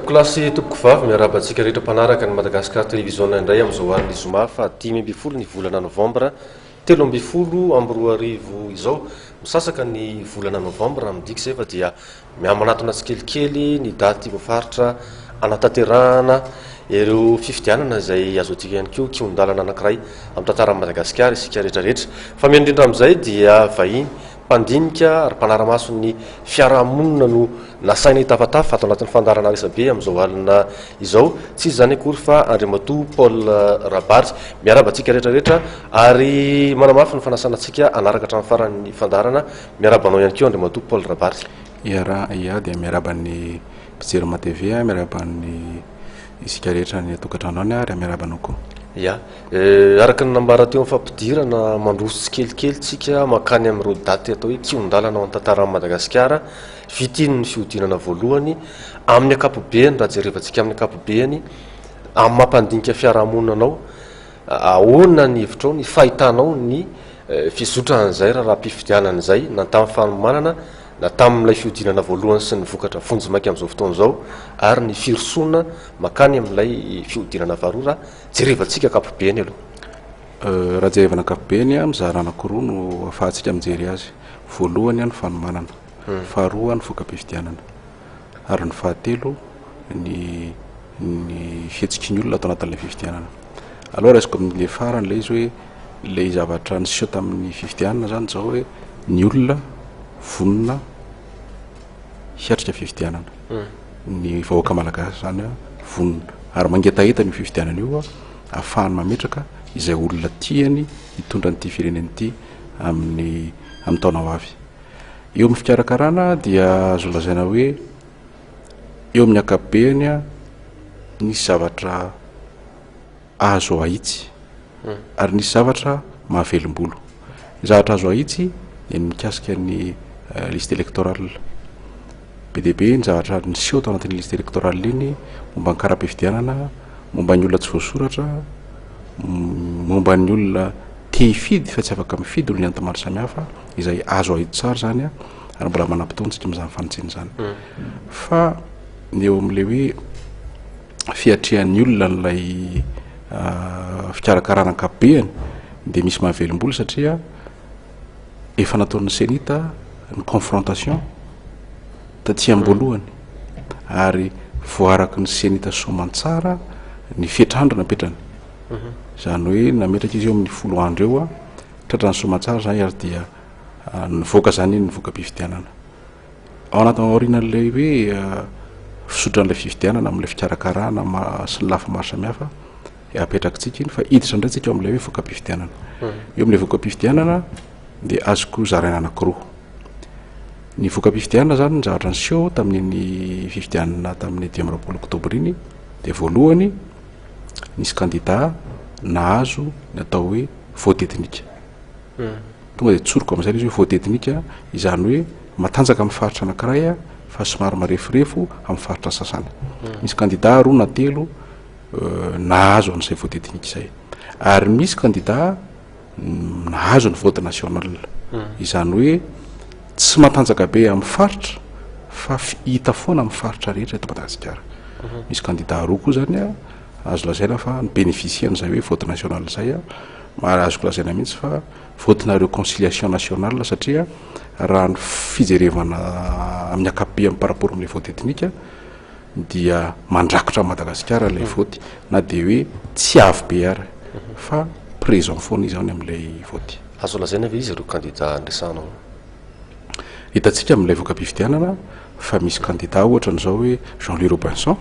Tompokolahy sy tompokovavy, miarahaba antsika rehetra mpanaraka ny Madagascar Television indray amin'izao alin'ny zoma faha 15 ny volana novambra 2013 izao. Misasaka ny volana novambra, midika izay fa dia Mihamanatona tsikelikely ny daty voafaritra hanatanterahana ireo fifidianana izay azo adika ihany koa kihon-dalana anankiray amin'ny tantaran'i Madagasikara isika rehetra rehetra. Fa miandrindra amin'izay dia vahiny mpandinika ary mpanara-maso ny fiarahamonina no nasaina hitafatafa ato anatin'ny fandaharana resabe amin'izao alina izao. Tsy iza izany akory fa Andriamatoa Paul Rabary. Miarahaba antsika rehetra rehetra ary manamafy ny fanasana antsika hanaraka hatramin'ny faran'ny fandaharana. Miarahaba anao ihany koa Andriamatoa Paul Rabary. Iaraha ia dia miarahaba ny mpijery Ma TV, miarahaba ny isika rehetra any an-tokantrano any ary miarahaba anao koa. Ia. Araka ny nambara teo amin'ny fampidirana, mandroso tsikelikely tsika mankany amin'ireo daty atao hoe kihon-dalana ao amin'ny tantaran'i Madagasikara. Vita iny ny fihodinana voalohany. Amin'ny ankapobeny, raha jerevantsika amin'ny ankapobeny, amin'ny maha mpandinika fiarahamonina anao, Ahoana ny hevitrao, ny fahitanao ny fizotran'izay raharaham-pifidianana izay na tamin'ny fanomanana na tamin'ilay fihodinana voalohany sy ny vokatra vonjimaika amin'izao fotoana izao ary ny firosoana mankany amin'ilay fihodinana faharoa raha jerevantsika ankapobeny aloha? Raha jerevana ankapobeny, mizara anankiroa no ahafahantsika mijery azy. Voalohany ny fanomanana, faharoa ny voka-pifidianana. ary ny fahatelo ny ny fihetsiky ny olona ato anatin'ilay fifidianana. Aleo raisiko amin'ilay farany ilay izy hoe ilay zavatra niseho tamin'ny fifidianana zany zao hoe ny olona vonona hiatrika fifidianana. Ny vahoaka malagasy zany vonona ary mangetaheta an'io fifidianana io ahafahany mametraka izay olona tiany hitondra an'ity firenena ity amin'ny amin'ny taona ho avy. Eo amin'ny fikarakarana dia azo lazaina hoe eo amin'ny ankapobeny nisy zavatra azo ahitsy ary nisy zavatra mahavelom-bolo. Ny zavatra azo ahitsy dia ny mikasika ny liste électorale. Be dia be ny zavatra niseho tao anatin'iny liste électorale iny momba ny kara-pifidianana, momba ny olona tsy voasoratra, momba ny olona te hifidy fa tsy afaka mifidy noho ny antony maro samihafa. izay azo ahitsy tsara izany an, ary mbola manam-potoana isika amin'izany fanitsiana izany. Fa ny eo amin'ilay hoe fiatrehan'ny olona an'ilay fikarakarana ankapobeny dia misy mahavelom-bolo satria efa nataon'ny CENIT ny confrontation taty am-boalohany ary voaraky ny CENIT soamantsara ny fetr'andro napetrany. Izany hoe nametraka izy eo amin'ny 10 andro eo an, Tratran'ny soamantsara izany ary dia nivoaka izany ny voka-pifidianana. Ao anatin'ny aorianan'ilay hoe fisotran'ilay fifidianana amin'ilay fikarakarana sy ny lafiny maro samihafa dia apetrakitsika iny fa hiditra indray tsika ao amin'ilay hoe voka-pifidianana. Eo amin'ilay voka-pifidianana dia azoko zaraina anankiroa. Ny voka-pifidianana izany ny zavatra niseho tamin'iny fifidianana tamin'ny 25 oktobra iny dia voalohany nisy kandida nahazo ny atao hoe vote ethnique. Tonga dia tsoriko amin'izay ilay izy hoe vote ethnique, izany hoe matanjaka amin'ny faritra anankiray fa somary mareforefo amin'ny faritra sasany. Misy kandida roa na telo nahazo an'izay vote ethnique izay. Ary misy kandida nahazo ny vote national. Izany hoe tsy matanjaka be amin'ny faritra fa hita foana amin'ny faritra rehetra eto Madagasikara. Misy kandida roa koa izany azo lazaina fa ni-bénéficier an'izay hoe vote national izay, ary azoko lazaina mihitsy fa vote-na réconciliation nationale satria raha ny fijerevana amin'ny ankapobeny par rapport amin'ilay vote ethnique dia mandrakotra an'i Madagasikara ilay vote na dia hoe tsy avo be ary fa présent foana izy any amin'ilay vote. Azo lazaina ve izy ireo kandida niresahanao? Hitantsika amin'ilay voka-pifidianana fa misy kandida ohatra an'izao hoe Jean Louis Robinson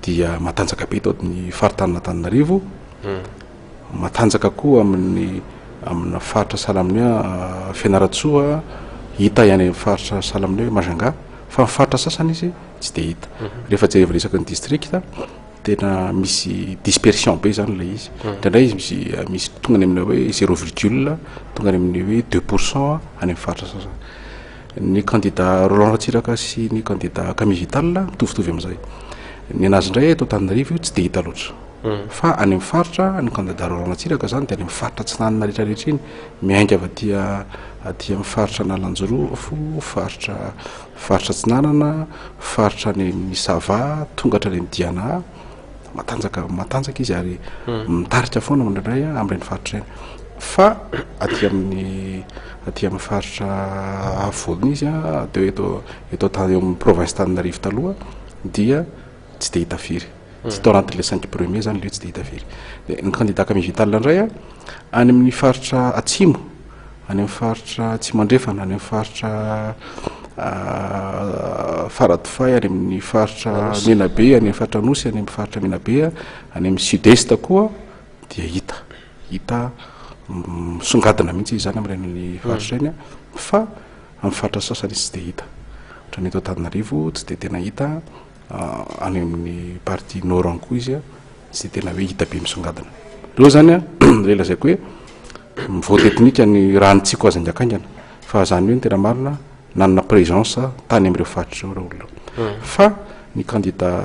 dia matanjaka be tao amin'ny faritanin'Antananarivo, matanjaka koa amin'ny amina faritra sahala amin'ny hoe Fianarantsoa, hita ihany amin'ny faritra sahala amin'ny hoe Majunga, fa amin'ny faritra sasany izy tsy dia hita. Rehefa jerevana isaky ny district, tena misy dispersion be zany ilay izy. Indraindray izy misy misy tonga any amin'ny hoe zéro virgule, tonga any amin'ny hoe 2% any amin'ny faritra sasany. Ny kandida Roland Ratsiraka sy ny kandida Camille Vital mitovitovy amin'izay. Ny anazy indray eto Antananarivo tsy dia hita loatra. Fa any amin'ny faritra, ny kandida Laurent Ratsiraka izany dia any amin'ny faritra atsinanana rehetra rehetra iny, miainga avy aty aty amin'ny faritra Analanjirofo, faritra faritra atsinanana, faritra any amin'ny Sava, tonga hatrany amin'ny Diana, matanjaka matanjaka izy ary mitarika foana indraindray amin'ireny faritra ireny. Fa aty amin'ny aty amin'ny faritra afovoany izy, teo eto eto eo amin'ny province Antananarivo taloha dia tsy dia hita firy. Tsy tao anatin'ilay cinq premiers zany ilay tsy dia hita firy. Dia ny candidat Camille Vital indray a, any amin'ny faritra atsimo, any amin'ny faritra atsimo andrefana, any amin'ny faritra Faradofay, any amin'ny faritra Menabe, any amin'ny faritra Anosy, any amin'ny faritra Menabe, any amin'ny sud-est koa dia hita. Hita misongadina mihitsy izy zany amin'ireny faritra ireny fa amin'ny faritra sasany izy tsy dia hita. Ohatran'ny eto Antananarivo tsy dia tena hita. Any amin'ny partie nord any koa izy tsy dia tena hoe hita be misongadina. Ireo izany an, ilay lazaiko hoe mivote ethnique ny raha ny tsiko azy haingankaingana. Fa izany hoe ny tena marina nanana présence tany amin'ireo faritra ireo ireo olona ireo. Fa ny candidat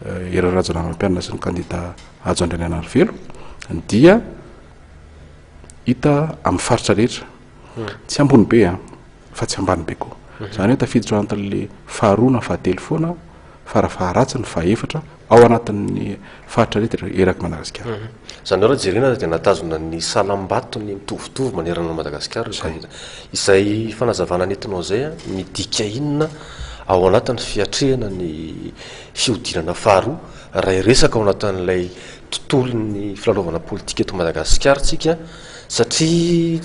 Hery Rajaonarimampianina sy ny candidat Hajo Andrianainarivelo dia hita amin'ny faritra rehetra. Tsy ambony be an. fa tsy ambany be koa. Izany hoe tafiditra ao anatin'ilay faharoa na fahatelo foana, farafaharatsiny fahefatra ao anatin'ny faritra rehetra erak'i Madagasikara. Izany hoe raha jerena dia nahatazona ny salam-batony mitovitovy manerana an'i Madagasikara io kandida. Izay fanazavana nentinao izay midika inona ao anatin'ny fiatrehana ny fihodinana faharoa raha hiresaka ao anatin'ilay tontolon'ny filalaovana politika eto Madagasikara isika satria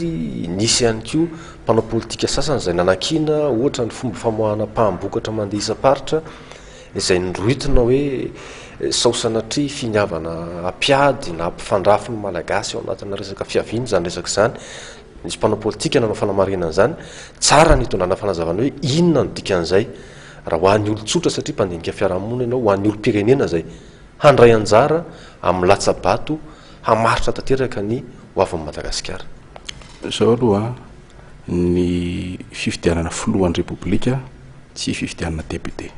nisy ihany koa mpanao politika sasany izay nanakiana ohatra ny fomba famoahana ampaham-bokatra mandeha isam-paritra izay norohitina hoe sao sanatria finiavana hampiady na hampifandrafy ny Malagasy ao anatina resaka fiaviana izany resaka izany. Nisy mpanao politika nanao fanamarihana an'izany. Tsara ny hitondrana fanazavana hoe inona no dikan'izay raha ho an'ny olon-tsotra satria mpandinika fiarahamonina ianao, ho an'ny olom-pirenena izay handray anjara amin'ny latsa-bato hamaritra tanteraka ny ho avin'i Madagasikara. Izao aloha, ny fifidianana filohan'ny Repoblika tsy fifidianana député,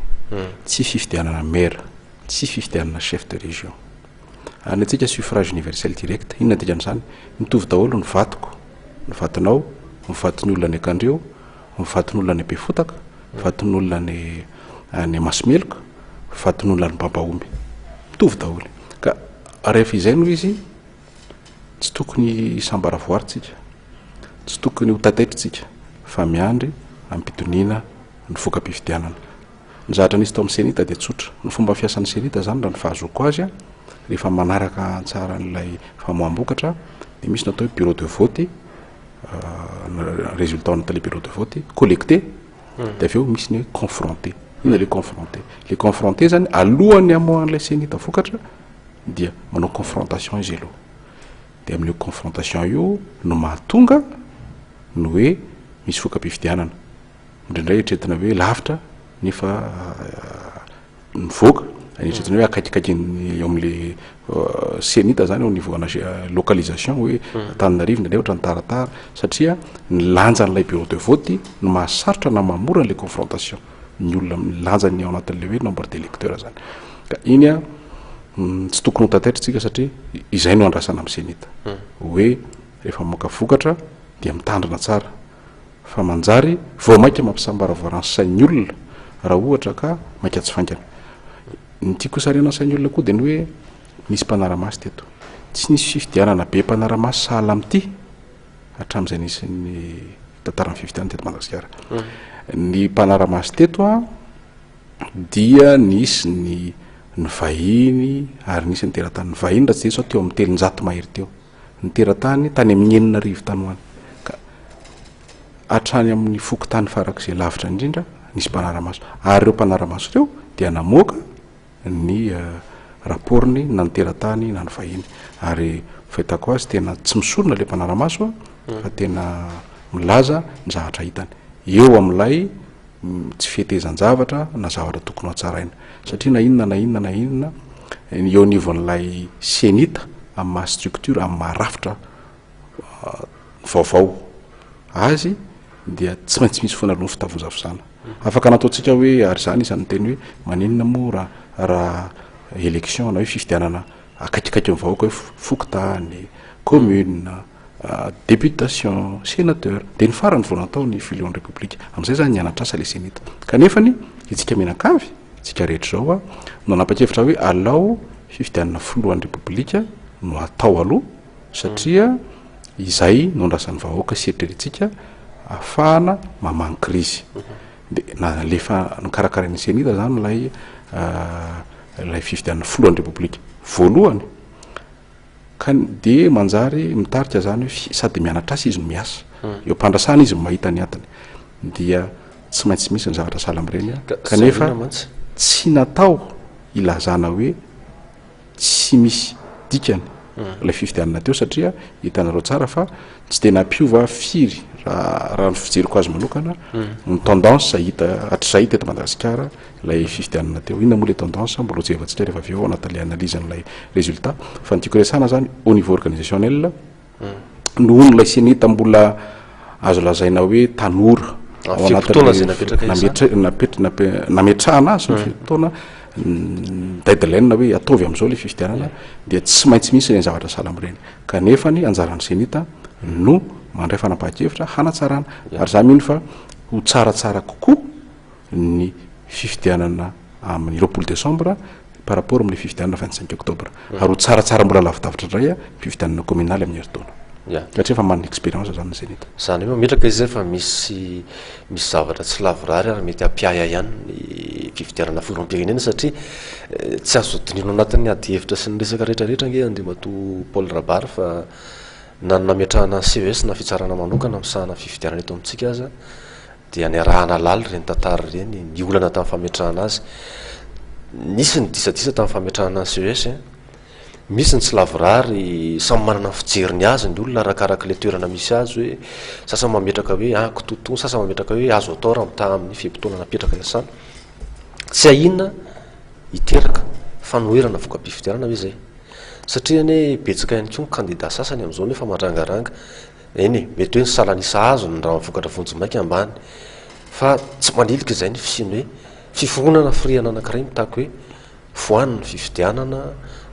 tsy fifidianana maire, tsy fifidianana chef de région. Ary ny antsika suffrage universel direct, inona ny dikan'izany? Mitovy daholo ny vatoko, ny vatonao, ny vaton'ny olona any Ankandreo, ny vaton'olona any Befotaka, ny vaton'olona any any Masimeloka, ny vaton'olona any Babaomby. Mitovy daholo. Ka rehefa izay no izy, Tsy tokony hisambaravoary tsika, tsy tokony ho tataitra tsika fa miandry amim-pitoniana ny voka-pifidianana. Ny zavatra nisy tao amin'ny Cenit dia tsotra. Ny fomba fiasan'ny Cenit izany raha ny fahazoako azy, rehefa manaraka tsara an'ilay famoaham-bokatra dia misy ny atao hoe bureau de vote, résultat ao anatin'ilay bureau de vote, collecté, dia avy eo misy ny hoe confronté. Inona ilay confronté? Ilay confronté izany alohan'ny hamoahan'ilay Cenit vokatra dia manao confrontation izy aloha, dia amin'io confrontation io no mahatonga ny hoe misy voka-pifidianana, indraindray eritreretina hoe lavitra nefa mivoaka, eritreretina hoe akaikikaikin'ny eo amin'le cenit zany au niveau ana localisation hoe Antananarivo indraindray ohatran'ny taratara satria ny lanjan'ilay bureau de vote no mahasarotra na mahamora an'ilay confrontation. ny olona milaza ny ao anatin'ilay hoe nombre d'électeurs zany. Ka iny an, tsy tokony ho tataitra tsika satria izay no andrasana amin'ny Cenit. Hoe rehefa mamoaka vokatra dia mitandrina tsara fa manjary vao mainka mampisamboaravoara ny sain'ny olona raha ohatra ka mainka tsy faingana. Ny tiako hosarihana ny sain'ny olona koa dia ny hoe nisy mpanara-maso teto. Tsy nisy fifidianana be mpanara-maso sahala amin'ity. hatramin'izay nisian'ny tantaran'ny fifidianana teto Madagasikara. Ny mpanara-maso teto dia nisy ny ny vahiny ary nisy ny teratany. Ny vahiny raha tsy diso aho teo amin'ny 300 mahery teo. Ny teratany tany amin'ny 6000 tany ho any. Ka hatrany amin'ny fokontany farak'izay lavitra indrindra nisy mpanara-maso. Ary ireo mpanara-maso ireo dia namoaka ny rapport-ny na ny teratany na ny vahiny ary fahitako azy tena tsy misorona le mpanara-maso fa tena milaza ny zavatra hitany eo amin'ilay tsy fetezan-javatra na zavatra tokony ho hatsaraina satria na inona na inona na inona eo anivon'ilay cenit amin'ny maha structure amin'ny maha rafitra vaovao azy dia tsy maintsy misy foana aloha ny fitavozavozana. Afaka nataontsika hoe ary izany isan'ny niteny hoe maninona moa raha raha élection na hoe fifidianana akaikikaiky ny vahoaka hoe fokontany, commune, députation, sénateur, dia ny farany vao natao ny filohan'ny Repoblika. Amin'izay izany nianatra asa ilay CENIT. Kanefany isika mianakavy, isika rehetra izao no nanapa-kevitra hoe alao fifidianana filohan'ny Repoblika no atao aloha satria izay no andrasan'ny vahoaka sy eritreretintsika ahafahana mamaha ny krizy. Dia nalefa nokarakarain'ny CENIT izany ilay ilay fifidianana filohan'ny Repoblika voalohany. Ka dia manjary mitarika izany hoe sady mianatra asa izy no miasa. Eo am-pandrasana izy no mahita ny antony. Dia tsy maintsy misy ny zavatra sahala amin'ireny kanefa tsy natao ilazana hoe tsy misy dikany ilay fifidianana teo satria hitanareo tsara fa tsy dia nampiova firy raha raha ny fijeriko azy manokana ny tendance hita hatrizay teto Madagasikara ilay fifidianana teo. Inona moa ilay tendance? Mbola ho jerevantsika rehefa avy eo ao anatin'ilay analyse an'ilay résultat. Fa ny tiako resahana izany au niveau organisationnel noho ilay CENIT mbola azo lazaina hoe tanora ao anatin'ilay nametrahana azy ny fe-potoana deadline hoe ataovy amin'izao ilay fifidianana dia tsy maintsy misy ireny zavatra sahala amin'ireny. Kanefa ny anjaran'ny CENIT no mandray fanapahan-kevitra hanatsarana ary za mino fa ho tsaratsara kokoa ny fifidianana amin'ny 20 décembre par rapport amin'ilay fifidianana 25 octobre. Ary ho tsaratsara mbola lavidavitra indray ny fifidianana communale amin'ny herintaona. Satria efa manana expérience zany ny CENIT. Izany hoe mametraka izy zay fa misy misy zavatra tsy lavorary ary mety hampiahiahy ihany ny fifidianana filoham-pirenena satria tsy azo adinoina anatin'ny adihevitra sy ny resaka rehetra rehetra ange Andriamatoa Paul Rabary fa na ny nametrahana ny CES na fitsarana manokana misahana ny fifidianana eto amintsika aza dia niaraha-nahalala ireny tantara ireny, ny olana tamin'ny fametrahana azy. Nisy ny disadisa tamin'ny fametrahana ny CES, misy ny tsy lavorary, samy manana ny fijeriny azy ny olona arakaraka ilay toerana misy azy hoe sasany mametraka hoe ah kitoatoa, ny sasany mametraka hoe azo atao raha mitaha amin'ny fe-potoana napetraka iasana. Tsy ahiana hiteraka fanoherana voka-pifidianana ve izay? Satria anie betsaka ihany koa ny kandida sasany amin'izao nefa mandrangaranga. Eny e, mety hoe ny salan'isa azony raha ny vokatra vonjimaika ambany, fa tsy manilika izay ny fisian'ny hoe fiforonana firehana anankiray mitaky hoe foano ny fifidianana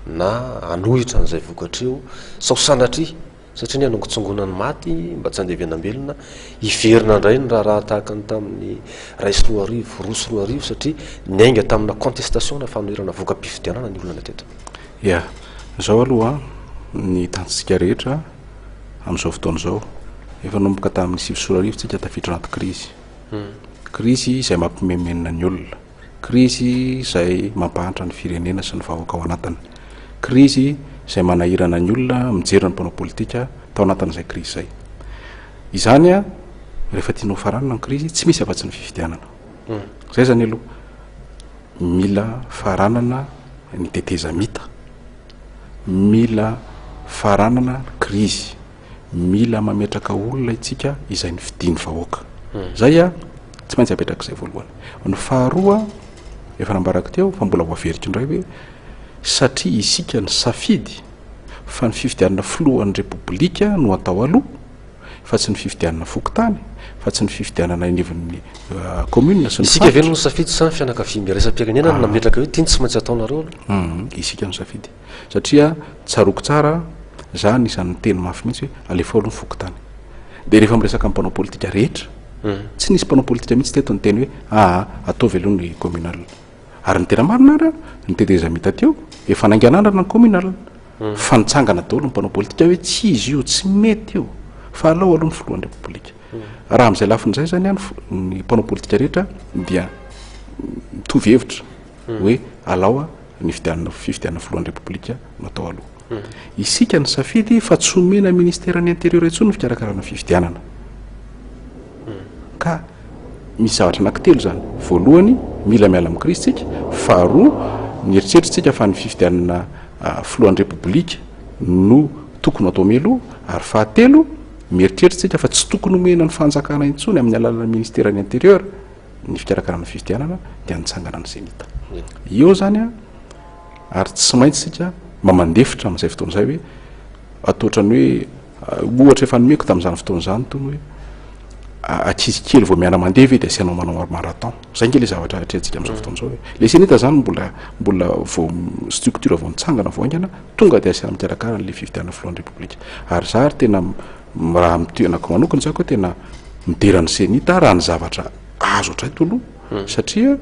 na hanohitra an'izay vokatra io, sao sanatria, satria ny hanongotsongoana ny maty mba tsy handevenam-belona, hiverina indray ny raharaha tahaka ny tamin'ny 2001, 2002, satria niainga tamina contestation na fanoherana voka-pifidianana ny olana teto. Ya, izao aloha ny tanjontsika rehetra. amin'izao fotoana izao. Efa nanomboka tamin'ny 2009 tsika tafiditra anaty krizy. Krizy izay mampimenomenona ny olona. Krizy izay mampahantra ny firenena sy ny vahoaka ao anatiny. Krizy izay manahirana ny olona mijery ny mpanao politika tao anatin'izay krizy izay. Izany a, rehefa tianao faranana ny krizy, tsy misy afa-tsy ny fifidianana. Izay izany aloha. Mila faranana ny tetezamita. Mila faranana ny krizy. Mila mametraka olona itsika izay nofidin'ny vahoaka. Zay a, tsy maintsy apetraka izay voalohany. Ny faharoa, efa nambarako teo fa mbola ho averiko indray hoe satria isika nisafidy fa ny fifidianana filohan'ny Repoblika no atao aloha fa tsy ny fifidianana fokontany, fa tsy ny fifidianana eny anivon'ny commune sy ny Isika ve no nisafidy sa ny fianakaviambe iraisam-pirenena no nametraka hoe ity no tsy maintsy ataonareo aloha? Isika no nisafidy. Satria tsaroako tsara, za anisan'ny niteny mafy mihitsy hoe alefao aloha ny fokontany. Dia rehefa miresaka amin'ny mpanao politika rehetra, tsy nisy mpanao politika mihitsy teto niteny hoe aa ataovy aloha ny communal. Ary ny tena marina ary, ny tetezamita teo, efa nainganandrana ny communal. Fa nitsangana daholo ny mpanao politika hoe tsy izy io, tsy mety io, fa alao aloha ny filohan'ny Repoblika. Raha amin'izay lafiny izay izany ny mpanao politika rehetra dia mitovy hevitra hoe alao ny fidianana fifidianana filohan'ny Repoblika no atao aloha. Isika nisafidy fa tsy omena ministeran'ny intérieur intsony ny fikarakarana fifidianana. Ka misy zavatra anankitelo izany. Voalohany, mila miala amin'ny krizy tsika. Faharoa, mieritreritra tsika fa ny fifidianana filohan'ny Repoblika no tokony atao mialoha. Ary fahatelo, mieritreritra tsika fa tsy tokony omena ny fanjakana intsony amin'ny alalan'ny ministeran'ny intérieur ny fikarakarana fifidianana dia nitsangana ny Zenith. Eo izany ary tsy maintsy tsika mba mandefitra amin'izay fotoana izay hoe atao ohatran'ny hoe ohatra efa nomeko tamin'izany fotoana izany itony hoe. Ankizy kely vao miana-mandeha ve dia asianao manao marathon? Zay nge le zavatra atrehantsika amin'izao fotoana izao e. Le CENIT zany mbola mbola vao structure vao nitsangana vao haingana, tonga dia asiana mikarakara an'le fifidianana filohan'ny Repoblika. Ary za ary tena raha amin'ny tenako manokana za koa tena midera ny CENIT raha ny zavatra azo hatreto aloha satria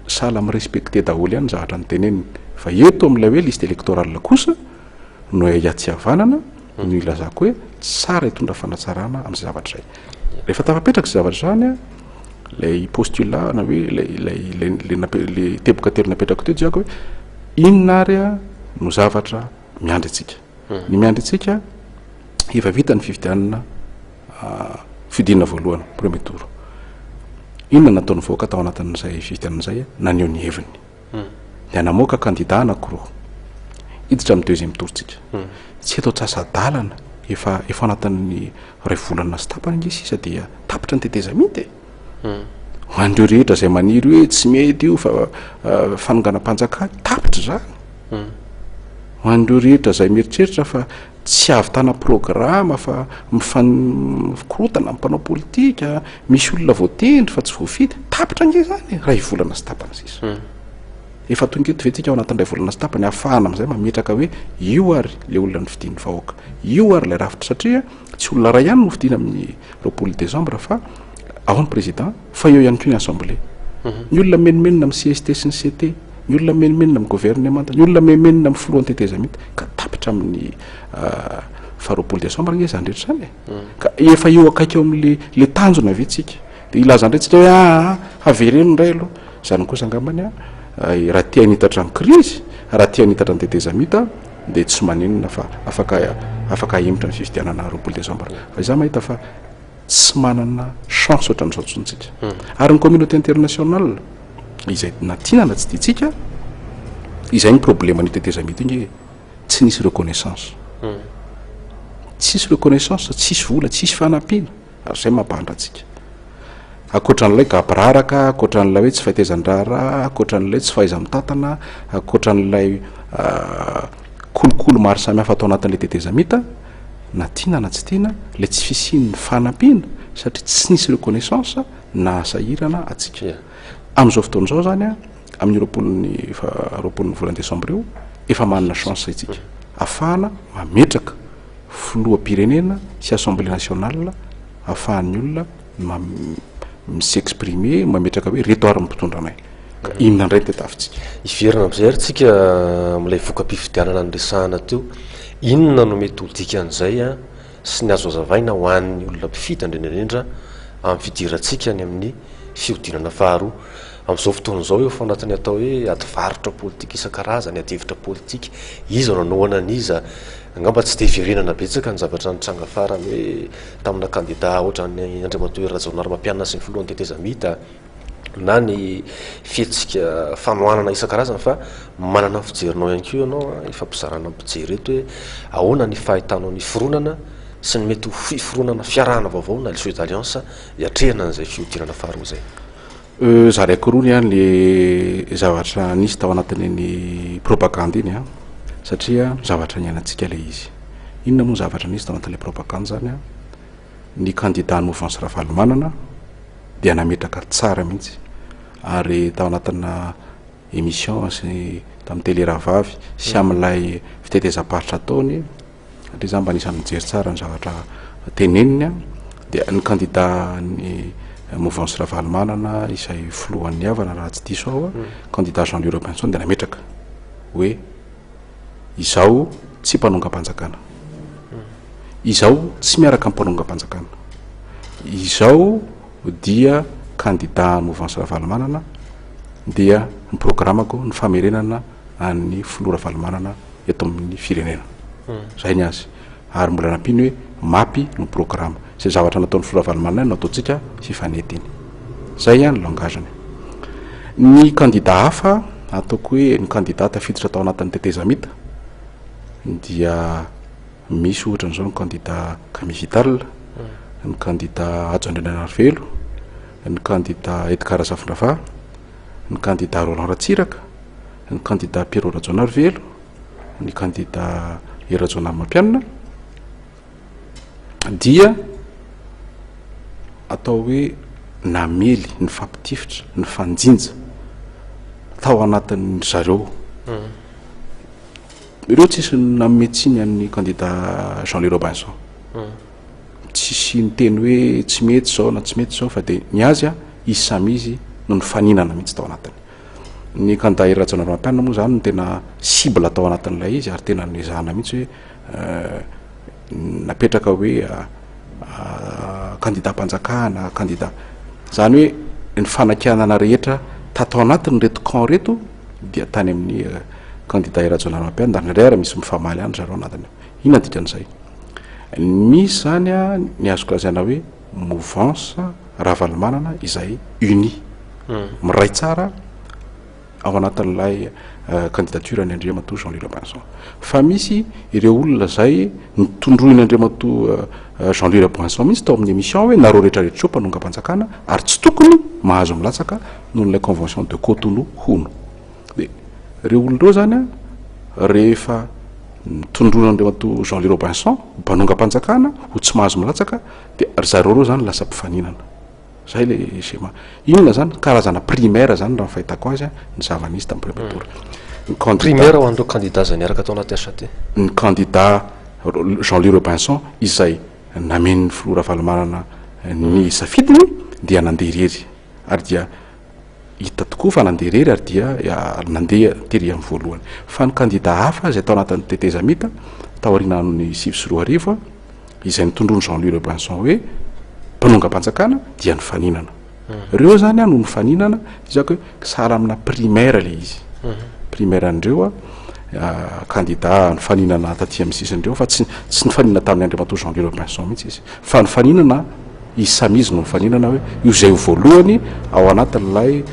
sahala mi-respecter daholo ihany ny zavatra noteneniny. Fa eto amin'ilay hoe liste électorale kosa no hiatsiavanana no ilazako hoe tsara hitondra fanatsarana amin'izay zavatra izay. Rehefa tafapetraka izay zavatra izany an, ilay postulat na hoe ilay ilay ilay ilay nape- ilay teboka telo napetrako teo jiako hoe inona ary an no zavatra miandry antsika. Ny miandry antsika efa vita ny fifidianana fihodinana voalohany, premier tour. Inona no nataon'ny vahoaka tao anatin'izay fifidianana izay? Naneho ny heviny. Dia namoaka kandida anankiroa. Hiditra amin'ny deuxième tour tsika. Tsy eto antsasa-dalana, efa efa anatin'ny iray volana sy tapany ange sisa dia tapitra ny tetezamita e. Ho an'ireo rehetra izay maniry hoe tsy mety io fa fanonganam-panjakana, tapitra izany. Ho an'ireo rehetra izay mieritreritra fa tsy ahavitana programa fa mifankorontana ny mpanao politika, misy olona voatendry fa tsy voafidy, tapitra ange izany e, iray volana sy tapany sisa. Efa tonga eto ve tsika ao anatin'ny iray volana sy tapany ahafahana amin'izay mametraka hoe io ary ilay olona nofidin'ny vahoaka, io ary ilay rafitra satria tsy olona iray ihany no hofidiana amin'ny 20 desambra fa ao ny président fa eo ihany koa ny assemblée. Ny olona mimenomenona amin'ny CST sy ny CT, ny olona mimenomenona amin'ny governemanta, ny olona mimenomenona amin'ny filohan'ny tetezamita ka tapitra amin'ny faha 20 desambra ange izany rehetra izany e. Ka efa eo akaiky eo amin'le le tanjona ve tsika? Dia hilaza indray tsika hoe aa havereno indray aloha. Izany kosa angambany an, raha te hanitatra ny krizy, raha te hanitatra ny tetezamita dia tsy maninona fa afaka afaka ahemotra ny fifidianana 20 desambra. Fa izaho mahita fa tsy manana chance ohatran'izao intsony tsika. Ary ny communauté internationale izay na tiana na tsy tiantsika, izay ny probleman'io tetezamita io nge e. Tsy nisy reconnaissance. Tsisy reconnaissance, tsisy vola, tsisy fanampiana. Ary izay mampahantra antsika. Ankoatran'ilay gaboraraka, ankoatran'ilay hoe tsy fahatezan-draharaha, ankoatran'ilay tsy fahaiza-mitantana, ankoatran'ilay kolikoly maro samihafa atao anatin'ilay tetezamita, na tiana na tsy tiana, ilay tsy fisian'ny fanampiana satria tsy nisy reconnaissance nahasahirana antsika. Amin'izao fotoana izao izany an, amin'ny roapolon'ny roapolon'ny volana desambra io, efa manana chance isika ahafahana mametraka filoham-pirenena sy assemblée nationale ahafahan'ny olona mi-s'exprimer, mametraka hoe reto ary ny mpitondra anay. Ka inona indray no tadiavintsika? Hiverina amin'izay ary tsika amin'ilay voka-pifidianana niresahana teo. Inona no mety ho dikan'izay sy ny azo hazavaina ho an'ny olona mpifidy indrindra indrindra amin'ny fidirantsika any amin'ny fihodinana faharoa? Amin'izao fotoana izao efa ao anatin'ny atao hoe ady varotra politika isan-karazany, ady hevitra politika, iza no hanohana an'iza, angamba tsy dia hiverenana betsaka ny zavatra nitranga farany hoe tamina kandida ohatran'ny Andriamatoa Hery Rajaonarimampianina sy ny filohan'ny tetezamita na ny fihetsika fanohanana isan-karazany fa manana ny fijerinao ihany koa ianao hifampizarana amin'ny mpijery eto hoe ahoana ny fahitanao ny fironana sy ny mety ho fiforonana fiarahana vaovao na jeu d'alliance hiatrehana an'izay fihodinana faharoa izay. Zaraiko roa ny ahy le zavatra nisy tao anatin'iny propagande iny an, satria zavatra niainantsika ilay izy. Inona moa ny zavatra nisy tao anatin'ilay propagande zany an? Ny candidat mouvance Ravalomanana dia nametraka tsara mihitsy ary tao anatina émission sy tamin'ny télé rahavavy sy amin'ilay fitetezam-paritra ataony, satria za mba anisan'ny mijery tsara ny zavatra teneniny an, dia ny candidat ny mouvance Ravalomanana izay filohan'ny Avana raha tsy diso aho an, candidat Jean Louis Robinson dia nametraka hoe izaho tsy mpanongam-panjakana, izaho tsy miaraka amin'ny mpanongam-panjakana, izaho dia candidat mouvance Ravalomanana dia ny programako ny famerenana an'ny filoha Ravalomanana eto amin'ny firenena. Zay ny azy. Ary mbola nampiany hoe mapy no programa. Izay zavatra nataon'ny filoha Ravalomanana iny no ataontsika fifanety iny. Zay ny langage-ny. Ny kandida hafa, ataoko hoe ny kandida tafiditra tao anatin'ny tetezamita dia misy ohatra an'izao ny kandida Camille Vital, ny kandida Hajo Andrianainarivelo, ny kandida Edgard Razafindravaha, ny kandida Roland Ratsiraka, ny kandida Pierrot Rajaonarivelo, ny kandida Hery Rajaonarimampianina dia atao hoe namely, nifampitifitra, nifanjinja tao anatin-dry zareo. Ireo tsisy nanome tsiny an'ny kandida Jean Louis Robinson. Tsisy niteny hoe tsy mety izao na tsy mety izao fa dia ny azy izy samy izy no nifaninana mihitsy tao anatiny. Ny kandida Hery Rajaonarimampianina moa izany no tena cible tao anatin'ilay izy ary tena nezahana mihitsy hoe napetraka hoe kandidam-panjakana, kandida. Izany hoe ny fanakianana rehetra tato anatin'ireto camp ireto dia tany amin'ny kandida Hery Rajaonarimampianina ary indraindray ary misy mifamaly ihany ry zareo anatiny ao. Inona ny dikan'izay? Misy izany ny azoko lazaina hoe mouvance Ravalomanana izay unie, miray tsara ao anatin'ilay candidature an'i Andriamatoa Jean Louis Robinson. Fa misy ireo olona izay notondroin'i Andriamatoa Jean Louis Robinson mihitsy tao amin'ny émission hoe nareo rehetra rehetra ireo mpanongam-panjakana ary tsy tokony mahazo milatsaka noho ilay convention de Cotonou hono. Dia ireo olona ireo izany an, rehefa notondroin'Andriamatoa Jean Louis Robinson ho mpanongam-panjakana, ho tsy mahazo milatsaka, dia ry zareo ireo izany lasa mpifaninana. Zay le schéma. Inona zany? Karazana primaire zany raha ny fahitako azy ny zava-nisy tamin'ny premier tour. Ny candidat Primaire ho an'ireo candidats izay niaraka tao anaty HAT. Ny candidat Jean Louis Robinson izay namen'ny filoha Ravalomanana ny safidiny dia nandeha irery ary dia hita tokoa fa nandeha irery ary dia nandeha tery amin'ny voalohany. Fa ny candidat hafa izay tao anatin'ny tetezamita taorian'ny 2009 izay notondroin'i Jean Louis Robinson hoe mpanongam-panjakana dia nifaninana. Ireo izany no nifaninana, dizako hoe sahala amina primaire ilay izy. Primaire an'ireo candidat nifaninana taty amin'ny sisiny ireo fa tsy tsy nifaninana tamin'ny Andriamatoa Jean Louis Robinson mihitsy izy. Fa nifaninana izy samy izy no nifaninana hoe io izay ho voalohany ao anatin'ilay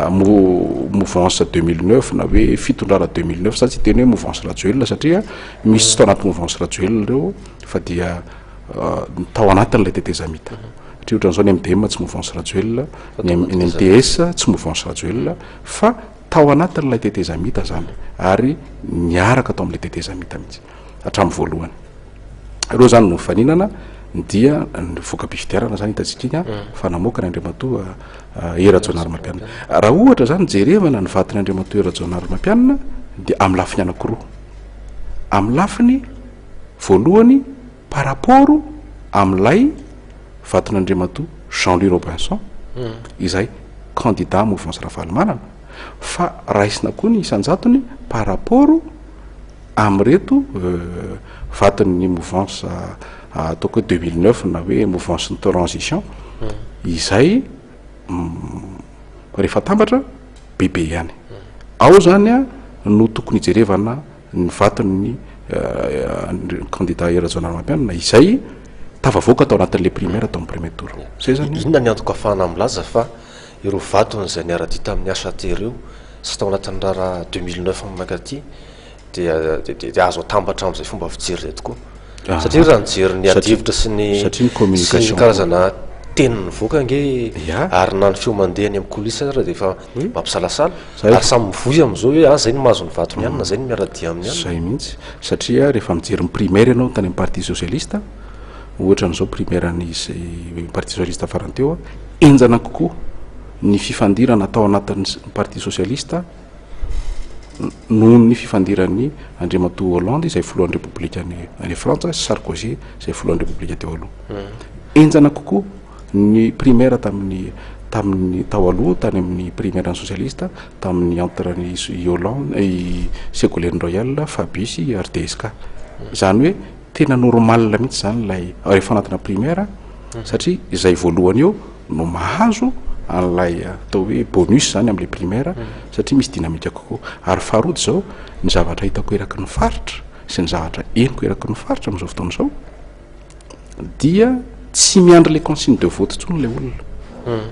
mouvance 2009 na hoe fitondrana 2009, za tsy hiteny hoe mouvance Rajoelina satria Misy tsy tao anaty mouvance Rajoelina ireo fa dia tao anatin'ilay tetezamita. Satria ohatran'izao ny MDM tsy mouvance Rajoelina, ny MTS tsy mouvance Rajoelina fa tao anatin'ilay tetezamita izany ary niaraka tao amin'ilay tetezamita mihitsy hatramin'ny voalohany. Ireo izany no nifaninana dia ny voka-pifidianana izany hitantsika iny fa namoaka ny Andriamatoa Hery Rajaonarimampianina. Raha ohatra izany jerevana ny vaton'i Andriamatoa Hery Rajaonarimampianina dia amin'ny lafiny anankiroa. Amin'ny lafiny voalohany par rapport amin'ilay vaton'Andriamatoa Jean Louis Robinson izay candidat mouvance Ravalomanana fa raisina koa ny isan-jatony par rapport amin'ireto vaton'ny mouvance ataoko hoe 2009 na hoe mouvance ny transition izay rehefa atambatra bebe ihany. Ao izany no tokony hijerevana ny vaton'ny candidat Hery Rajaonarimampianina izay tafavoaka tao anatin'ilay primaire tao amin'ny premier tour. Izay izany. Inona ny antoko ahafahana milaza fa ireo vatony izay niara-dia tamin'ny HAT ireo sy tao anatin'ny raharaha 2009 mankaty dia dia azo atambatra amin'izay fomba fijery izay tokoa. Ah. Satria raha nijery ny adihevitra sy ny satria ny communication sy ny karazana teny nivoaka ange ary na ny feo mandeha any amin'ny coulisses ary dia efa mampisalasala ary samy mivoy amin'izao hoe ah zay no mahazo ny vatony ihany na zay no miara-dia aminy ihany. Zay mihitsy satria rehefa mijery ny primaire ianao tany amin'ny parti socialiste ohatra an'izao primaire ny parti socialiste farany teo henjana kokoa ny fifandirana tao anatin'ny parti socialiste noho ny fifandiran'i Andriamatoa Hollande izay filohan'ny Repoblika any any Frantsa sy Sarkozy izay filohan'ny Repoblika teo aloha. Henjana kokoa ny primaire tamin'ny tamin'ny tao aloha tany amin'ny primaire ny socialiste tamin'ny entre ny i Hollande i Ségolène Royal, Fabius ary DSK. Izany hoe tena normal mihitsy izany ilay rehefa anatina primaire satria izay voalohany eo no mahazo an'ilay atao hoe bonus zany amin'ilay primaire satria misy dynamique kokoa. Ary faharoa dia izao, ny zavatra hitako eraky ny faritra sy ny zavatra henoko eraky ny faritra amin'izao fotoana izao dia tsy miandry ilay consigne de vote intsony ilay olona.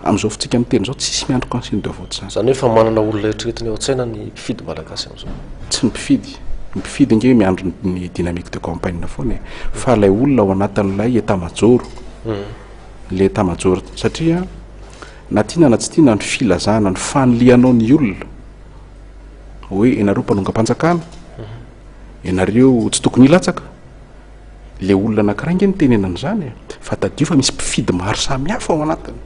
Amin'izao fotsika miteny izao tsisy miandry consigne de vote izany. Izany hoe efa manana olona eritreretina eo an-tsaina ny mpifidy malagasy amin'izao. Tsy ny mpifidy. Ny mpifidy ange miandry ny dynamique de campagne foana e. Fa ilay olona ao anatin'ilay état major. Ilay état major satria na tiana na tsy tiana ny filazana ny fanilihanao ny olona hoe ianareo mpanongam-panjakana, ianareo tsy tokony hilatsaka. Le olona anankiray nge nitenenana izany e, fa tadidio fa misy mpifidy maro samihafa ao anatiny.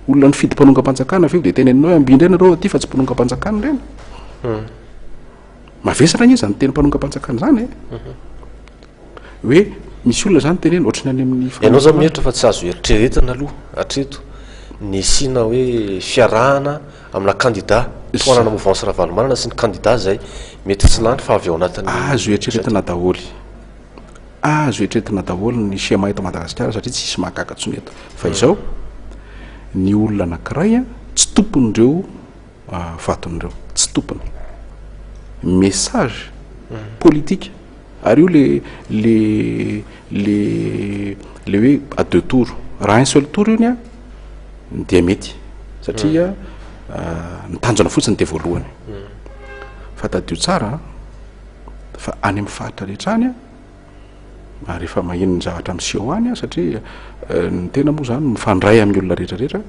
Olona nifidy mpanongam-panjakana avy eo dia teneninao hoe amby indray nareo aty fa tsy mpanongam-panjakana ireny. Mavesatra anie izany teny mpanongam-panjakana izany e. Hoe misy olona izany teneno ohatran'ny any amin'ny Ianao izany mihevitra fa tsy azo eritreretina aloha hatreto ny hisiana hoe fiarahana amina kandida tohanana mouvance Ravalomanana sy ny kandida izay mety tsy lany fa avy ao anatin'ny Azo eritreretina daholo. Azo eritreretina daholo ny schéma eto Madagasikara satria tsisy mahagaga intsony eto. Fa izao, ny olona anankiray tsy tompon'ireo vaton'ireo. Tsy tompony. Message politique. Ary io le le le le hoe à deux tours. Raha un seul tour io ny a dia mety satria ny tanjona fotsiny dia voalohany. Fa tadidio tsara fa any amin'ny faritra rehetra any a, ary efa maheno ny zavatra miseho any aho satria ny tena moa zany mifandray amin'ny olona rehetra rehetra,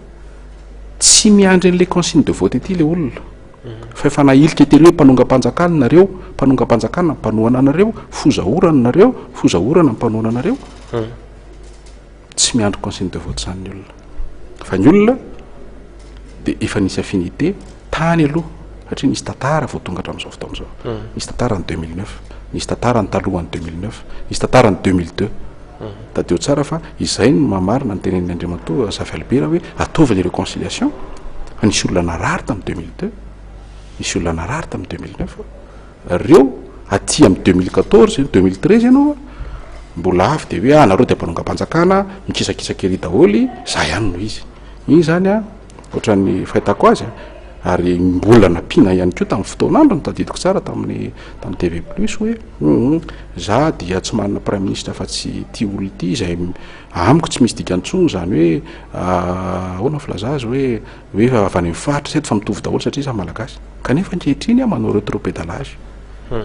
tsy miandry an'le consigne de vote ity le olona fa efa nahilika tery hoe mpanongam-panjakana nareo, mpanongam-panjakana mpanohana anareo, foza orana nareo, foza orana mpanohana anareo. Tsy miandry consigne de vote zany ny olona fa ny olona de efa nisy affinité tany aloha satria nisy tantara vao tonga hatramin'izao fotoana izao. Nisy tantara ny 2009, nisy tantara ny talohan'ny 2009, nisy tantara ny 2002. Tadidio tsara fa izay no mahamarina ny tenenin'ny Andriamatoa Zafy Albert hoe ataovy ilay réconciliation fa nisy olona narary tamin'ny 2002, nisy olona narary tamin'ny 2009. Reo aty amin'ny 2014, 2013 ianao mbola avy dia hoe ah nareo dia mpanongam-panjakana, mikisakisaka ery daholo, za ihany no izy. Iny zany an, ohatran'ny fahitako azy an, ary mbola nampiana ihany koa tamin'ny fotoan'androny, tadidiko tsara tamin'ny tamin'ny TV plus hoe hum za dia tsy manana praiminisitra fa tsy ity olona ity izay amiko tsy misy dikany intsony izany hoe ahoana ny filaza azy hoe hoe avy any amin'ny faritra ireto fa mitovy daholo satria samy malagasy. Kanefa ankehitriny aho manao retropédalage.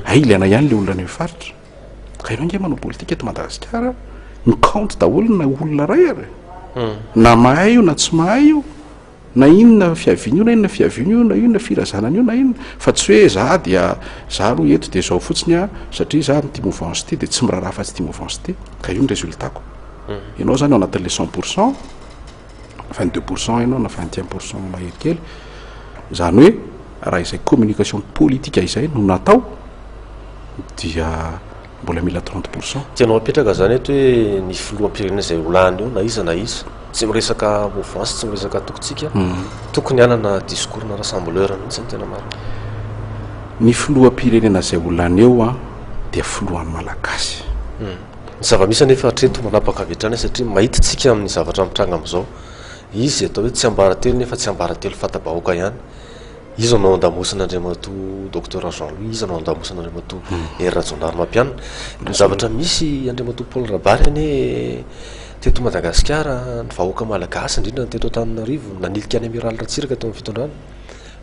Hay ilaina ihany ilay olona any amin'ny faritra. Ka ianao ange manao politika eto Madagasikara, mi-compte daholo na olona iray ary. Na mahay io na tsy mahay io, na inona fiaviany io na inona fiaviany io, na inona firazanany io na inona. Fa tsy hoe za dia za aloha eto dia izao fotsiny aho satria za amin'ity mouvance ity dia tsy miraharaha afa-tsy ity mouvance ity. Ka io ny résultat-ko. Ianao izany ao anatin'ilay 100%. 22% ianao na 21% mahery kely, izany hoe raha izay communication politique izay no natao dia mbola mila 30%. Tianao apetraka izany eto hoe ny filoham-pirenena izay ho lany eo na iza na iza, tsy miresaka mouvance, tsy miresaka antoko tsika, tokony hanana discours na rassembleur mihitsy ny tena marina. Ny filoham-pirenena izay ho lany eo dia filohan'ny Malagasy. Ny zava-misy anefa hatreto manapaka avy hatrany satria mahita isika amin'ny zavatra mitranga amin'izao. Izy atao hoe tsiambaratelo nefa tsiambaratelo fanta-bahoaka ihany. Iza no ao an-damosin'Andriamatoa Docteur Jean Louis, iza no ao an-damosin'Andriamatoa Hery Rajaonarimampianina. Ny zavatra misy Andriamatoa Paul Rabary anie teto Madagasikara, ny vahoaka malagasy indrindra ny teto Antananarivo nanilika an'i Amiraly Ratsiraka teo amin'ny fitondrana.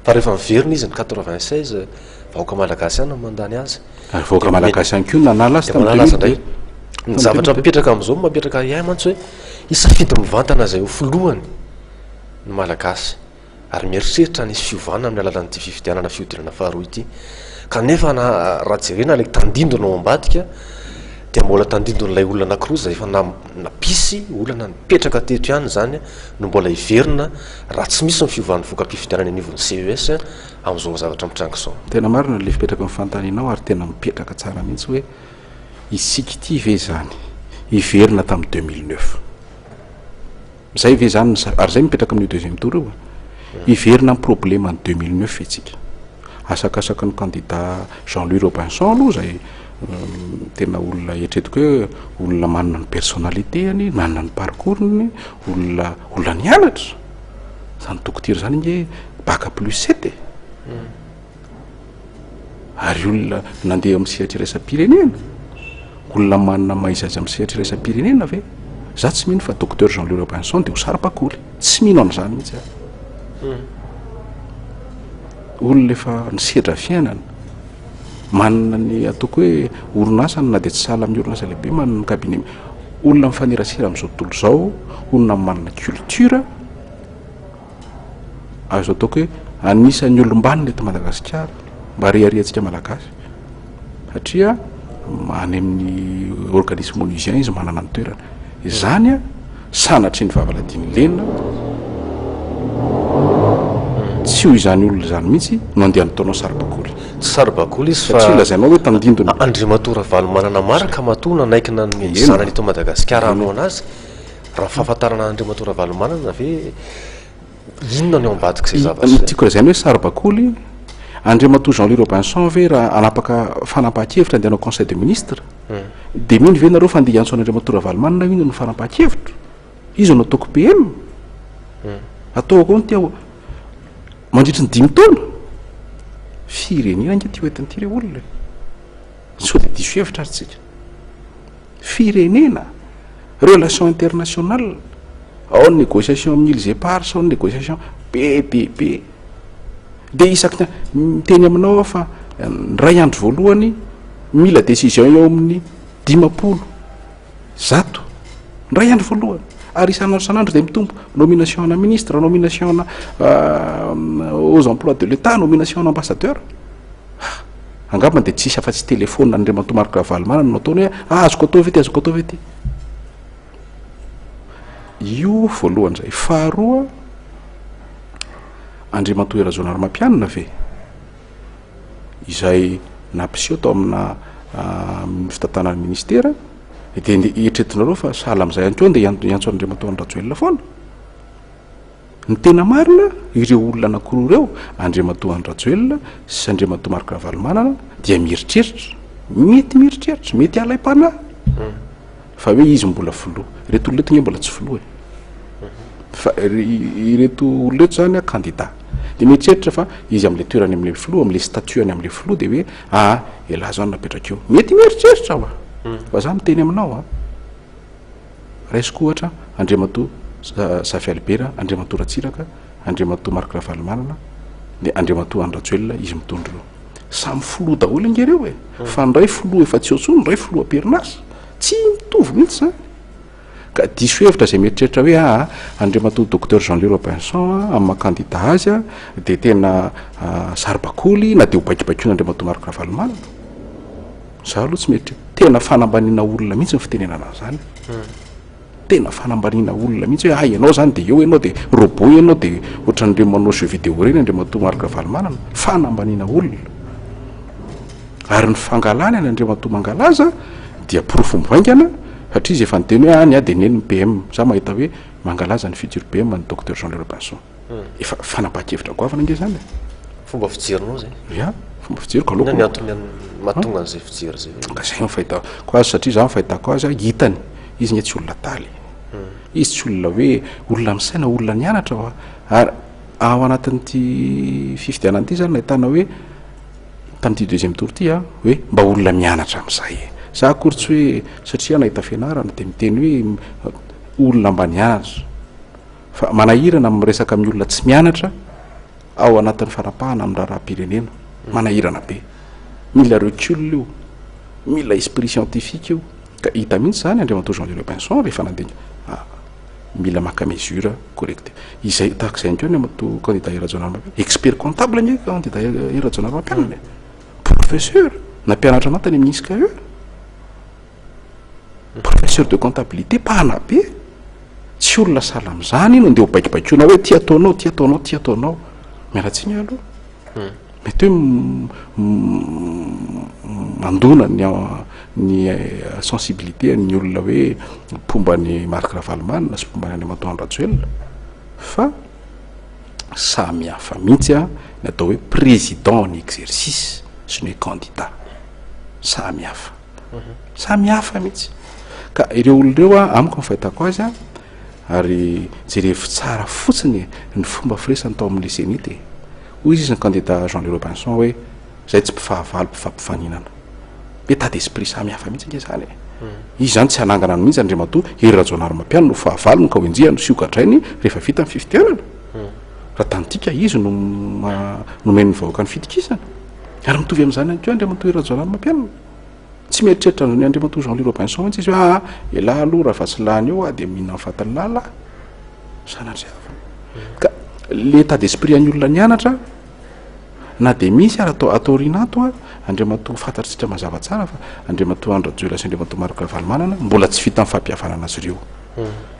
Fa rehefa miverina izy ny 96, vahoaka malagasy ihany no mandany azy. Ary vahoaka malagasy ihany koa no nanala azy tamin'ny 2002. Ny zavatra mipetraka amin'izao no mametraka ahiahy mantsy hoe hisafidy mivantana izay ho filohany ny malagasy ary mieritreritra ny hisy fiovana amin'ny alalan'ity fifidianana fihodinana faharoa ity. Kanefa na raha jerena ilay tandindona ao ambadika dia mbola tandindon'ilay olona anankiroa izay efa nampisy olana nipetraka teto ihany izany no mbola hiverina raha tsy misy ny fiovan'ny voka-pifidianana eny anivon'ny CES amin'izao zavatra mitranga izao. Tena marina ilay fipetraky ny fanontanianao ary tena mipetraka tsara mihitsy hoe isika ity ve izany hiverina tamin'ny 2009? Izay ve izany ny ary izay mipetraka amin'io deuxième tour io a. Hiverina amin'ny problème ny 2009 ve tsika? Asakasaky ny candidat Jean Louis Robinson aloha izay tena olona eritreretiko hoe olona manana ny personnalité-ny, manana ny parcours-ny, olona olona nianatra. Zany dokotera zany ange bac plus sept e. Ary olona nandeha amin'ny sehatra iraisam-pirenena, olona manana maha izy azy amin'ny sehatra iraisam-pirenena ve? Za tsy mino fa docteur Jean Louis Robinson dia ho saribakoly. Tsy mino an'izany mihitsy aho. Olona efa nisedra fiainana, manana ny ataoko hoe orinasany na dia tsy sahala amin'ny orinasa lehibe, manana ny cabinet. Olona mifanerasera amin'izao tontolo izao, olona manana culture, azo ataoko hoe anisan'ny olom-banona eto Madagasikara, mba reharehantsika Malagasy. Satria Any amin'ny organisme onusien izy manana ny toerany. Izany an, sanatria ny vavaladian'i Lena, tsy ho izany olona izany mihitsy no andeha hanotanao saribakoly. Tsy saribakoly izy fa Satria lazainao hoe tandindona. Andriamatoa Ravalomanana Marc matoa nanaiky nanome ny zanany eto Madagasikara hanohana azy, raha ny fahafantarana an'Andriamatoa Ravalomanana ve Inona no ao ambadik'izay zavatra Ny izay? tiako lazaina hoe saribakoly, Andriamatoa Jean Louis Robinson ve raha hanapaka fanapahan-kevitra andeha hanao conseil de ministre dia mino ve nareo fa andeha hiantso an'Andriamatoa Ravalomanana io no fanapahan-kevitro? Izy no ataoko PM? Ataoko ahoana ity aho mandritry ny dimy taona? Firenena ange ity hoentina ity re olona e! Sao dia diso hevitra ary tsika? Firenena, relation internationale, ao ny négociation amin'ny îles éparses, ao ny négociation be dia be. Dia isaky ny miteny aminao aho fa ny iray andro voalohany mila décision eo amin'ny 50, 100, ny iray andro voalohany. Ary isan'andro isan'andro dia mitombo, nomination ana ministre, nomination ana aux emplois de l'Etat, nomination ana ambassadeur. Angambany dia tsisy afa-tsy telephone an'Andriamatoa Marc Ravalomanana no ataony hoe ah azoko atao ve ity, azoko atao ve ity. Io voalohany izay. Faharoa, Andriamatoa Hery Rajaonarimampianina ve izay nampiseho tao amina fitantanan'ny ministera dia eritreretinareo fa sahala amin'izay ihany koa andeha hiantso an'Andriamatoa Andry Rajoelina foana. Ny tena marina, ireo olona anankiroa ireo, Andriamatoa Andry Rajoelina sy Andriamatoa Marc Ravalomanana dia mieritreritra, mety mieritreritra, mety halaim-panahy fa hoe izy mbola filoha. Ireto olona ireto ange mbola tsy filoha e. Fa ireto olona ireto zany candidat. Dia mieritreritra fa izy amin'ilay toerany amin'ilay filoha, amin'ilay statut-ny amin'ilay filoha dia hoe aa elah zany napetraka eo. Mety mieritreritra hoa. Fa za miteny aminao an. Raisiko ohatra Andriamatoa Zafy Albert, Andriamatoa Ratsiraka, Andriamatoa Marc Ravalomanana, dia Andriamatoa Andry Rajoelina izy mitondra ireo. Samy filoha daholo ange ireo e! Fa ny iray filoha efa tsy eo intsony, ny iray filoha am-perinasa. Tsy mitovy mihitsy izany. Ka diso hevitra izay mieritreritra hoe aa Andriamatoa Docteur Jean Louis Robinson amin'ny maha kandida azy dia tena saribakoly na dia ho baikobaikoin'Andriamatoa Marc Ravalomanana. Za aloha tsy mieritreritra, tena fanambaniana olona mihitsy ny fitenenana an'izany. Tena fanambaniana olona mihitsy hoe ah ianao zany de eo ianao de robot ianao de ohatran'ireny manao jeu vidéo ireny Andriamatoa Marc Ravalomanana. Fanambaniana olona. Ary ny fangalany an' Andriamatoa Mangalaza dia porofo mivaingana satria izy efa niteny hoe ah ny ahy de neny ny PM. Za mahita hoe Mangalaza ny futur PM ny Docteur Jean Louis Robinson. Efa fanapahan-kevitra goavana ange izany e. Fomba fijerinao izay? Ya, fomba fijeriko aloha. Inona ny antony mahatonga an'izay fijery izay? Ka izay no fahitako azy satria izaho ny fahitako azy hitany izy nge tsy olona adala e. Izy tsy olona hoe olona misaina, olona nianatra fa ary ao anatin'ity fifidianana ity izany nahitana hoe tamin'ity deuxième tour ity aho hoe mba olona mianatra amin'izay e. Za akory tsy hoe satria aho nahita fianarana dia miteny hoe olona mba nianatra. Fa manahirana amin'ny miresaka amin'ny olona tsy mianatra ao anatin'ny fanapahana amin'ny raharaham-pirenena. Manahirana be. Mila recul io. Mila esprit scientifique io. Ka hita mihitsy izany Andriamatoa Jean Louis Robinson rehefa nandinika. Ah, mila maka mesure correcte. Izay tahaka izay ihany koa Andriamatoa candidat Hery Rajaonarimampianina. Expert comptable anie candidat Hery Rajaonarimampianina e. Professeur, nampianatra anah tany amin'ny ISCAE. Professeur de comptabilité, mpanabe, tsy olona sahala amin'izany iny andeha ho baikobaikoina hoe ty ataonao, ty ataonao, ty ataonao. Miala tsiny aho aloha. Mety hoe mandona ny ny sensibilité an'ny olona hoe mpomba an'i Marc Ravalomanana sy mpomba an'i Andriamatoa Andry Rajoelina fa samy hafa mihitsy ny atao hoe président en exercice sy ny hoe candidat. Samy hafa. Samy hafa mihitsy. Ka ireo olona ireo a, amiko ny fahitako azy a, ary jerevo tsara fotsiny ny fomba firesany tao amin'ilay Cenit e. Hoy izy ny candidat Jean Louis Robinson hoe, zay tsy mpifahavalo mpifampifaninana. État d'esprit samy hafa mihitsy ange zany e. Izy zany tsy hanangana mihitsy Andriamatoa Hery Rajaonarimampianina no fahavalony ka ho enjehiny sy hogadrainy rehefa vita ny fifidianana. Raha tantika izy no nomen'ny vahoaka ny fitokisana. Ary mitovy amin'izany ihany koa Andriamatoa Hery Rajaonarimampianina. Tsy mieritreritra an'i Andriamatoa Jean Louis Robinson mihitsy izy hoe aa elah aloha raha fa tsy lany eo aho dia mihinana ny fatin'ny lala aho. Sanatriavina. Ka le état d'esprit an'ny olona nianatra Na dia misy ary ato ato aoriana ato a, Andriamatoa fantatritsika mazava tsara fa Andriamatoa Andry Rajoelina sy Andriamatoa Marc Ravalomanana mbola tsy vita ny fampihavanana azy ireo.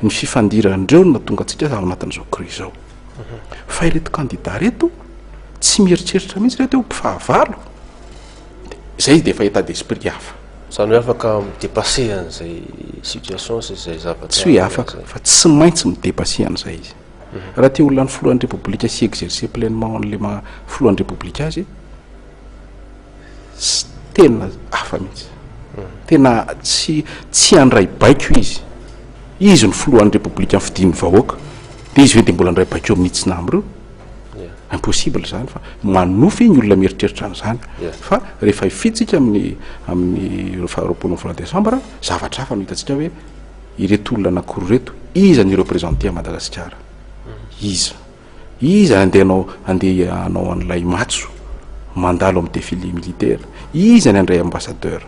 Ny fifandiran'ireo no nahatonga antsika ao anatin'izao crise izao. Fa ireto kandida ireto tsy mieritreritra mihitsy ireto hoe ho mpifahavalo. Izay dia efa état d'esprit hafa. Izany hoe afaka mi-dépasser an'izay situation sy izay zavatra. Tsy hoe afaka fa tsy maintsy mi-dépasser an'izay izy. Raha te ho lany filohan'ny Repoblika sy hi-exercer pleinement an'ilay maha filohan'ny Repoblika azy, tena hafa mihitsy. Tena tsy tsy handray baiko izy. Izy no filohan'ny Repoblika nofidin'ny vahoaka. Dia izy ve dia mbola handray baiko eo amin'ny tsinamy ireo? Impossible izany fa manofy ny olona mieritreritra an'izany. Fa rehefa hifidy tsika amin'ny amin'ny faha 20 volana desambra, zavatra hafa no hitantsika hoe ireto olona anankiroa ireto, iza no hi-representer an'i Madagasikara? Iza? Iza andeha hanao andeha hanao an'ilay matso mandalo amin'ny défilé militaire? Iza ny handray ambassadeur?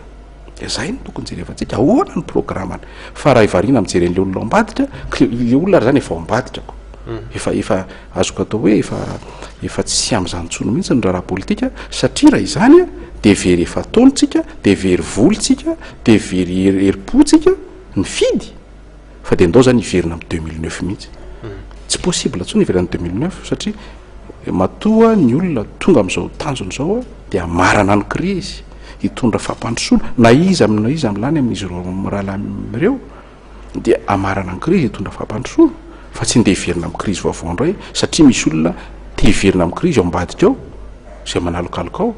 Dia zay no tokony jerevantsika, ahoana ny programany? Fa raha variana mijery an'ilay olona ao ambadika, le olona ary zany efa ao ambadika ko. Efa efa azoko atao hoe efa efa tsy amin'izany intsony mihitsy ny raharaha politika satria raha izany a dia very efa taona tsika, dia very vola tsika, dia very herim-po tsika nifidy. Fa dia ndao zany hiverina amin'ny 2009 mihitsy. Tsy possible intsony hiverina amin'ny 2009 satria matoa ny olona tonga amin'izao tanjona izao dia hamarana ny krizy, hitondra fampandrosoana, na iza na iza milany amin'izy ireo mirahalahy ireo dia hamarana ny krizy, hitondra fampandrosoana fa tsy ndeha hiverina amin'ny krizy vaovao indray satria misy olona te hiverina amin'ny krizy ao ambadika ao izay manalokaloka ao.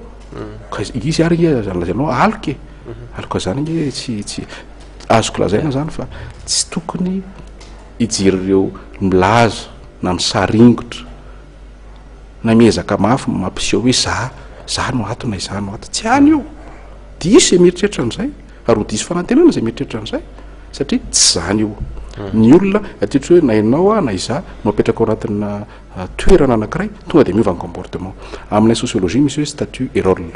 Ka izy ary nge aza lazainao aloka e. Aloka zany nge tsy tsy Azoko lazaina izany fa tsy tokony hijery ireo milaza na misaringotra na miezaka mafy mampiseho hoe za, za no ato na izaho no ato. Tsy any io. Diso izay mieritreritra an'izay ary ho diso fanantenana izay mieritreritra an'izay satria tsy izany io. Ny olona aty ohatra hoe na ianao aho na izaho no apetraka ao anatina toerana anankiray tonga dia miova ny comportement. Aminay sociologie misy hoe statut et rôle.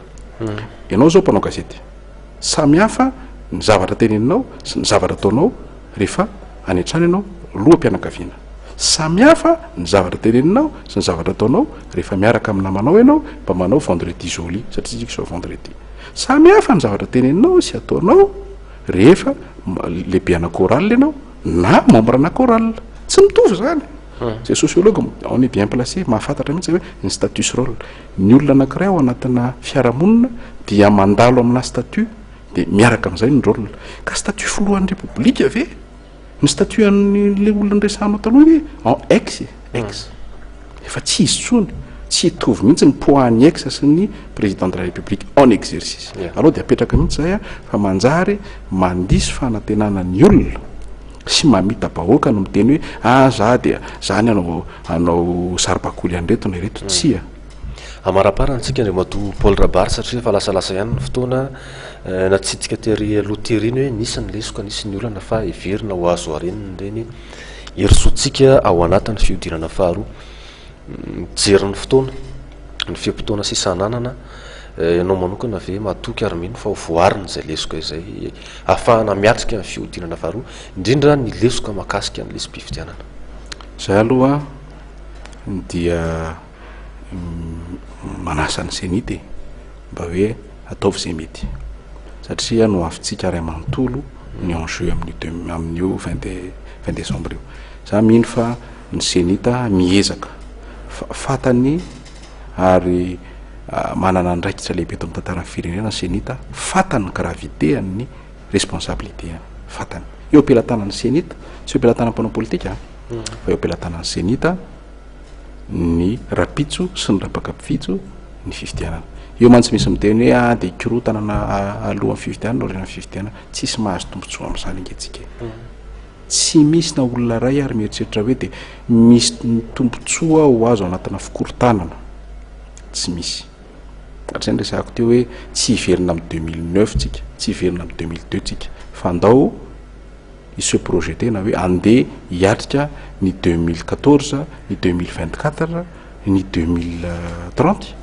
Ianao izao mpanao gazety. Samy hafa ny zavatra teneninao sy ny zavatra ataonao rehefa any an-trano ianao loham-pianakaviana. Samy hafa ny zavatra teneninao sy ny zavatra ataonao rehefa miaraka amin'ny namanao ianao mba manao vendredi joli satria isika izao vendredi. Samy hafa ny zavatra teneninao sy ataonao rehefa lehibe ana chorale ianao na membre ana chorale. Tsy mitovy izany. Izay sociologue on est bien placé mahafantatra mihitsy hoe ny statut sy role. Ny olona anankiray ao anatina fiarahamonina dia mandalo amina statut dia miaraka amin'izay ny rôle. Ka statut filohan'ny repoblika ve? Ny statut an'ilay olona niresahanao taloha ve en ex e, ex. Efa tsy izy intsony, tsy hitovy mihitsy ny poids an'ny ex sy ny président de la république en exercice. Aleo dia apetraka mihitsy izay fa manjary mandiso fanantenana ny olona sy mamita-bahoaka no miteny hoe ah za dia za ny hanao hanao saribakoly an'ireto na ireto, tsia. Amaraparana antsika Andriamatoa Paul Rabary satria efa lasalasa ihany ny fotoana, natsidika tery aloha tery iny hoe nisy ny lesoka, nisy ny olana fa heverina ho azo harenina ireny herisoantsika ao anatin'ny fihodinana faharoa. Mijery ny fotoana, ny fe-potoana sisa ananana, ianao manokana ve matoky ary mino fa ho voarina izay lesoka izay ahafahana miatrika ny fihodinana faharoa, indrindra ny lesoka mahakasika ny lesom-pifidianana? Izaho aloha dia manasa ny Cenit e, mba hoe ataovy izay mety satria ny hoavintsika iray manontolo ny enjeu amin'io deux amin'io vingt vingt décembre io. Za mino fa ny Cenit miezaka fa fantany ary manana andraikitra lehibe eto amin'ny tantaran'ny firenena ny Cenit, fantany ny gravité an'ny responsabilité-ny, fantany. Eo am-pelatanan'ny Cenit, tsy eo am-pelatanan'ny mpanao politika fa eo am-pelatanan'ny Cenit ny rapitso sy ny rapakapitso ny fifidianana. Eo mantsy misy miteny hoe ah dia hikorontana na alohan'ny fifidianana aorian'ny fifidianana. Tsisy mahazo tombontsoa amin'izany ange tsika e. Tsy misy na olona iray ary mieritreritra hoe dia misy tombontsoa ho azo anatina fikorontanana. Tsy misy. Hatrizay no resahako teo hoe tsy hiverina amin'ny 2009 tsika, tsy hiverina amin'ny 2002 tsika fa andao hi se projeter na hoe andeha hiatrika ny 2014, ny 2024, ny 2030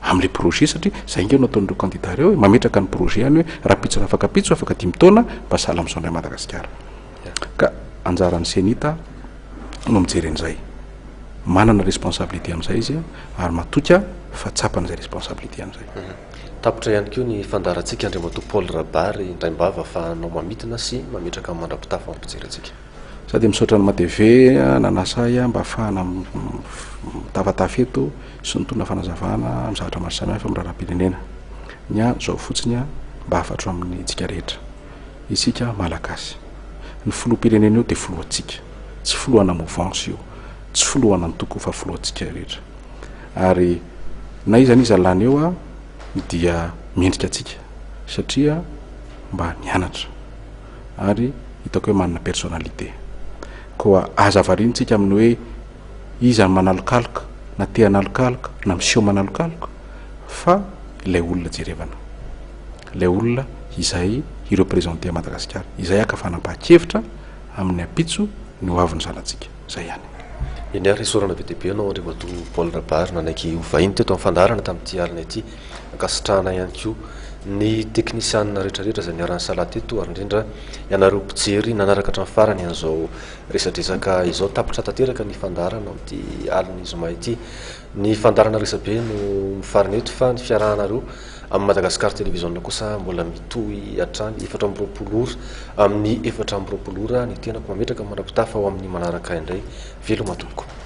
amin'ilay projet satria izay ange no ataon'ireo candidat ireo e, mametraka ny projet any hoe rahampitso na afaka-pitso, afaka dimy taona mba sahala amin'izao indray Madagasikara. Ka anjaran'ny Cenit no mijery an'izay. Manana responsabilité amin'izay izy ary matoky aho fa tsapany izay responsabilité an'izay. Tapitra ihany koa ny fandaharantsika Andriamatoa Paul Rabary indraim-bava afahanao mamintina sy mametraka ny mandra-pitafa amin'ny mpijery antsika. Za dia misaotra an'i Matv nanasa ahy mba ahafahana mitafatafa eto sy nitondra fanazavana amin'ny zavatra maro samihafa amin'ny raharaham-pirenena. Ny ahy izao fotsiny mba hafatro amin'ny tsika rehetra. Isika Malagasy. Ny filoham-pirenena io dia filohantsika. Tsy filohana mouvance io. Tsy filohana antoko fa filohantsika rehetra. Ary na iza n'iza lany eo dia mendrika antsika satria mba nianatra ary hitako hoe manana personnalité. Koa aza variana tsika amin'ny hoe iza no manalokaloka na te hanalokaloka na miseho manalokaloka fa ilay olona jerevana. Ilay olona izay hi-representer Madagasikara, izay haka fanapahan-kevitra amin'ny ampitso ny ho avin'ny zanatsika. Izay ihany. Eny ary, isaorana be dia be anao Andriamatoa Paul Rabary nanaiky ho vahiny teto amin'ny fandaharana tamin'ity alina ity. Ankasitrahana ihany koa ny teknisianina rehetrarehetra izay niara-nisalahy teto ary indrindra ianareo mpijery nanaraka hatramin'ny farany an'izao resadresaka izao. Tapitra tanteraka ny fandaharana amin'ity alin'ny zoma ity. Ny fandaharana resabe no mifarana eto fa ny fiarahanareo amin'ny Madagascar Television kosa mbola mitohy hatrany 24 ora amin'ny 24 ora ny tenako mametraka mandra-pitafa ho amin'ny manaraka indray. Veloma tompoko.